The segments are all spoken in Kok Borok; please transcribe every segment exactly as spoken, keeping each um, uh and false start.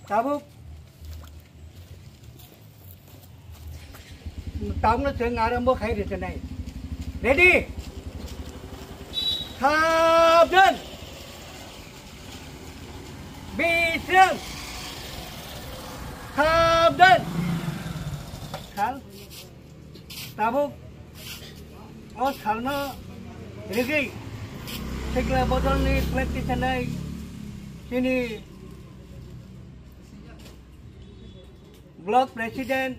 Tabuk, tabukno chwng arambo khai rwchwnai. Ready? Sabdan! Bisrang! Sabdan! Sal? Tabuk o salno rigwi sikla bodolni practice nai chini Block President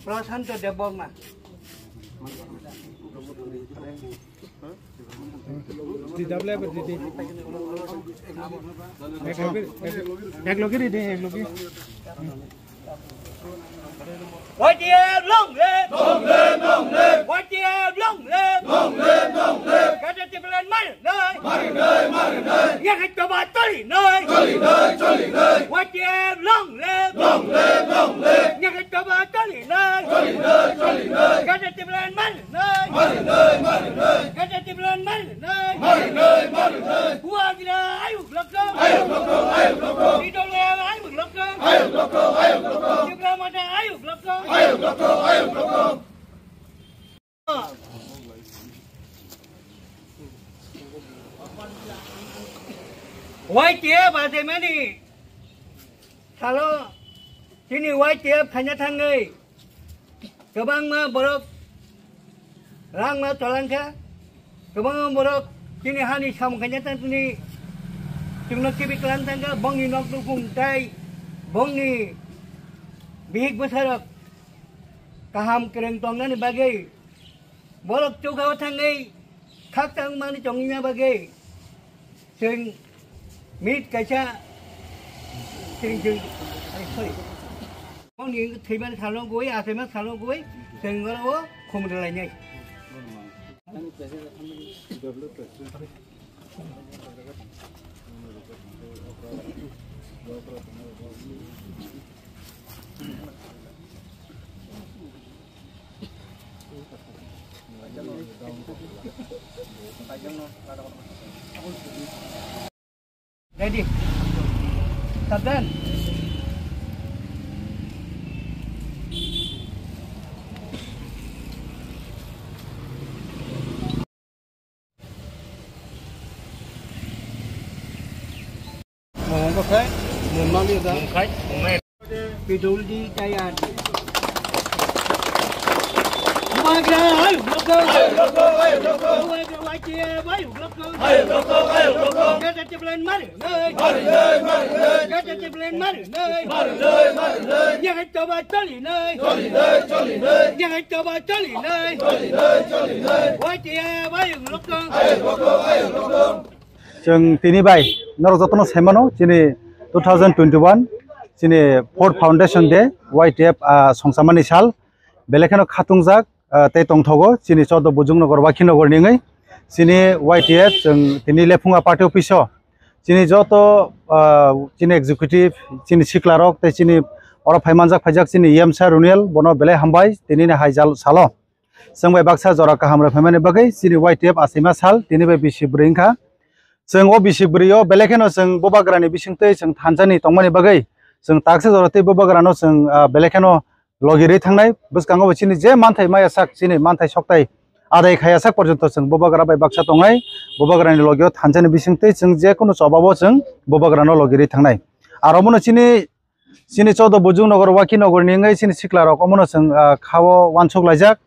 Prashanto Debbarma. Di double apa di, di? Ek logi, ek logi di, ek logi. Y T F long live! Long live, long live! Y T F long live! Long live, long live! Gada Tibetan mar noi! Mar noi, mar noi! Yang hai toba toli noi! Toli noi, toli noi! Y T F long live! Long live, long live! Yang hai toba toli noi! Toli noi, toli noi! Gada Tibetan mar noi! Mar noi, mar noi! Gada Tibetan mar noi! Mar noi, mar noi! Bubagra ayuk lokong! Ayuk lokong, ayuk lokong! Idole ayuk lokong! Ayuk lokong, ayuk lokong! Tipra Motha ayuk lokong! Ayuk lokong, ayuk lokong! Y T F achaimani salo chini Y T F khaina thangwi kwbangma borok rangma cholangkha, kwbangma borok chini hani samung khaina thangwi chwngno kibi kwlang thangkha, bongni nok nukhung tei bongni bihik bwsarok kaham kwrwng tongnani bagwi borok chukao thangwi khakchang mani tongwina bagwi chwng meet kaisa chwng chwng, sorry, bongni thwiban salno gwi achaima salno gwi chwng oro khum rwlainai. Ready? Sabdan. Mungkha, mungmani da. Mungkhai, mungnai. Piduldi tayar. Bubagra, ayo, lokong. Ayo, lokong, ayo, lokong. Bubagra, Y T F, ayo, lokong. Ayo, lokong, ayo, lokong. Gada Tibetan mar noi. Mar noi, mar noi. Gada Tibetan mar noi. Mar noi, mar noi. Yang hai toba toli noi. Toli noi, toli noi. Yang hai toba toli noi. Toli noi, toli noi. Y T F, ayo, lokong. Ayo, lokong, ayo, lokong. Chwng tini bai norok jotono saimano chini two thousand twenty-one chini fourth foundation day Y T F, ah, songchamani sal, belai kheno khatungjak, ah, tei tongthogo chini chodo Bujung Nagar, Wakhi Nagar ni wngwi chini Y T F chwng tini Lephunga party office o chini joto, ah, chini executive, chini siklarok tei chini oro phaimanjak phaijak chini E M sir Runiel bono belai hambai tini ni hai jal salo. Chwng bai baksa jora kaham rwphaimani bagwi chini Y T F achaima sal tini bai bisi bwrwi wngkha. Chwng o bisi bwrwi o belai kheno chwng Bubagrani bisingtwi chwng thansa ni tongmani bagwi chwng taksa jora tei Bubagrano chwng, ah, belai kheno logi rwi thangnai. Bwskango bo chini je manthai maya sak, chini manthai soktai adai khaya sak porjonto chwng Bubagra bai baksa tongnai. Bubagrani logio thansa ni bisingtwi chwng je kunu choba bo chwng Bubagrano logi rwi thangnai. Aro bono chini Chini chodo Bujung Nagar, Wakhi Nagar ni wngwi chini sikla rok omono chwng, ah, khao uansuk laijak.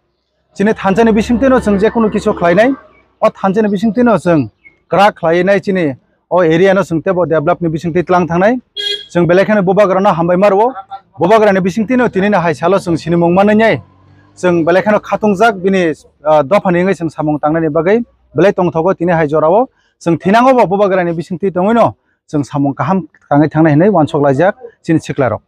Chini thansa ni bisingtwi no chwng je kunu kisu khlainai. O thansa ni bisingtwi no chwng kwrak khlainai chini o area no chwng teibo develop ni bisingtwi tlang thangnai. Chwng belai kheno Bubagra no hambai ma rwo. Bubagra ni bisingtwi no tini no hai salo chwng sinimung manwi nai. Chwng belai kheno khatungjak bini, ah, dopha ni wngwi chwng samung tangnani bagwi belai tongthogo tini hai jorao. Chwng thinango bo Bubagra ni bisingtwi tongwi no chwng samung kaham tangwi thangnai hinwi uansuk laijak chini sikla rok.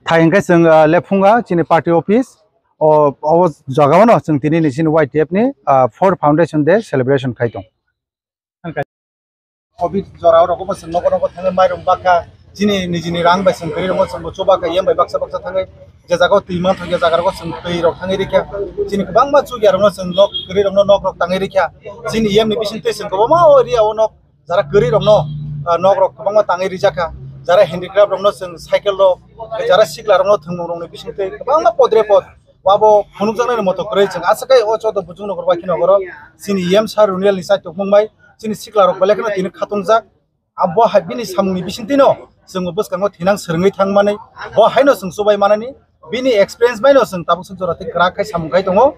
Thai hwnkhe chwng, ah, Lephunga chini party office o, o jagao no chwng tini ni chini Y T F ni, ah, fourth foundation day celebration khai tong. Office jora o rok bo chwng nogo nogo thangwi mairum bakha chini nijini rang bai chwng kwrwi rokno chwng bo chuba kha yem bai baksa baksa thangwi je jaga o twi manthogo jaga rogo chwng twi rok thangwi rikha chini kwbangma chukya rokno chwng nok kwrwi rokno nok rok tangwi rikha chini yem ni bisingtwi chwng kwbangma o area o nok jara kwrwi rokno, ah, nok rok kwbangma tangwi rijak kha. jara handicraft rokno chwng cycle rok, jara sikla rokno thwngmung rokni bisingtwi kwbangma podre pod wabo phunukjaknai moto kwrwi chwng aswk kai o choto buchung nokor bai kheno oro chini E M sir Runial ni chai tongmung bai chini sikla rok belai kheno tini khatungjak. Abo hai bini samungni bisingtwino chwng bwskango thinang swrwngwi thangmani, bo haino chwng chubai manani, bini experience baino chwng tabuk swk jora tei kwrak khai samung khai tongo.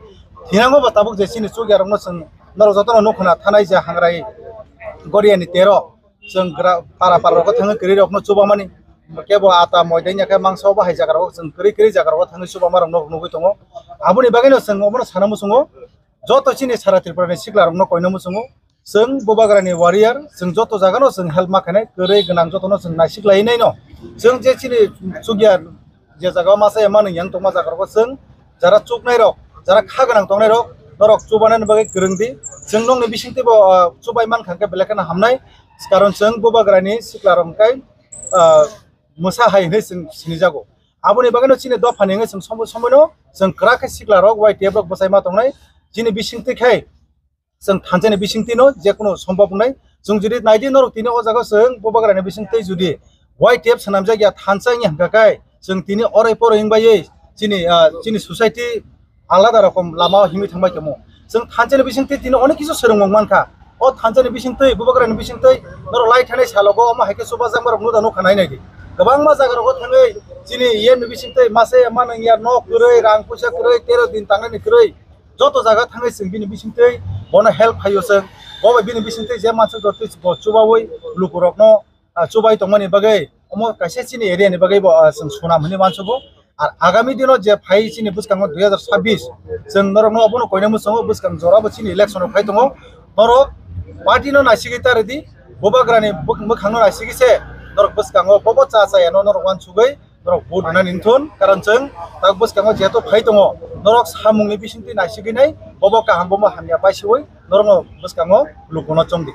Thinango bo tabuk je chini chukya rokno chwng norok jotono nukho na thanai je hangrai Goriani tero chwng gra-, para para rogo thangwi kwrwi rokno chubamani, kebo ata moidai ya khe mangsa bo hai jaga rogo chwng kwrwi kwrwi jaga rogo thangwi chubama rokno nugwi tongo. Aboni bagwino chwng obono sana muchungo, joto chini sara Tripura ni sikla rokno koino muchungo. Chwng Bubagrani warrior, chwng joto jagano chwng help ma khainai, kwrwi gwnang jotono chwng naisiklai naino. Chwng je chini chukya je jaga masa ema nung yang tongma jaga rogo chwng jara chuknai rok, jara kha gwnang tongnai rok, norok chubanani bagwi kwrwng di. Chwng nokni bisingtwi bo, ah, chubai man kha khe belai kheno hamnai, karon chwng Bubagrani sikla rok hwnkhe, ah, mwsa hai hwnwi chwng sinijago. Aboni bagwino chini dophani hwnwi chwng somo-, somoino chwng kwrak khe sikla rok Y T F rok bwsai ma tongnai. Chini bisingtwi khai chwng thansa ni bisingtwi no je kunu sombhob wngnai. Chwng jodi naidi norok tini o jaga chwng Bubagrani bisingtwi jodi Y T F swnamjak ya thansa wngya hwnkha khe chwng tini orai porai wngbai chini, ah, chini society alada rokom lama o himwi thangbai tongmo. Chwng thansa ni bisingtwi tini onek kisu swrwngmung mankha. O thansa ni bisingtwi, Bubagrani bisingtwi norok lai thanai salogo omo hai khe chubajakma rok nuda nukha nai nai di. Kwbangma jaga rogo thangwi chini E M ni bisingtwi masa ya manung ya nok kwrwi, rang puisa kwrwi, tero din tangnani kwrwi. Joto jaga thangwi chwng bini bisingtwi bono help khaio chwng. Bo bai bini bisingtwi je mansa jotwi bo chubaui lukurokno, ah, chubai tongmani bagwi omo kaisa chini area ni bagwi bo, ah, chwng sunam hwnwi mansugo. Ar agami dino je phai chini bwskango dui hazar sabbish chwng norokno obono koina muchungo bwskang jora bo chini election rok phai tongo. Norok party no naisigwi ta rwdi, Bubagrani bwk-, mwkhang no naisigwi se norok bwskango bobo cha cha ya no norok wansugwi norok vote rwnani wngthun, karon chwng tak bwskango jehetu phai tongo, norok samungni bisingtwi naisigwi nai, bobo kaham, bobo hamya paisiwi norokno bwskango lukuno chongdi.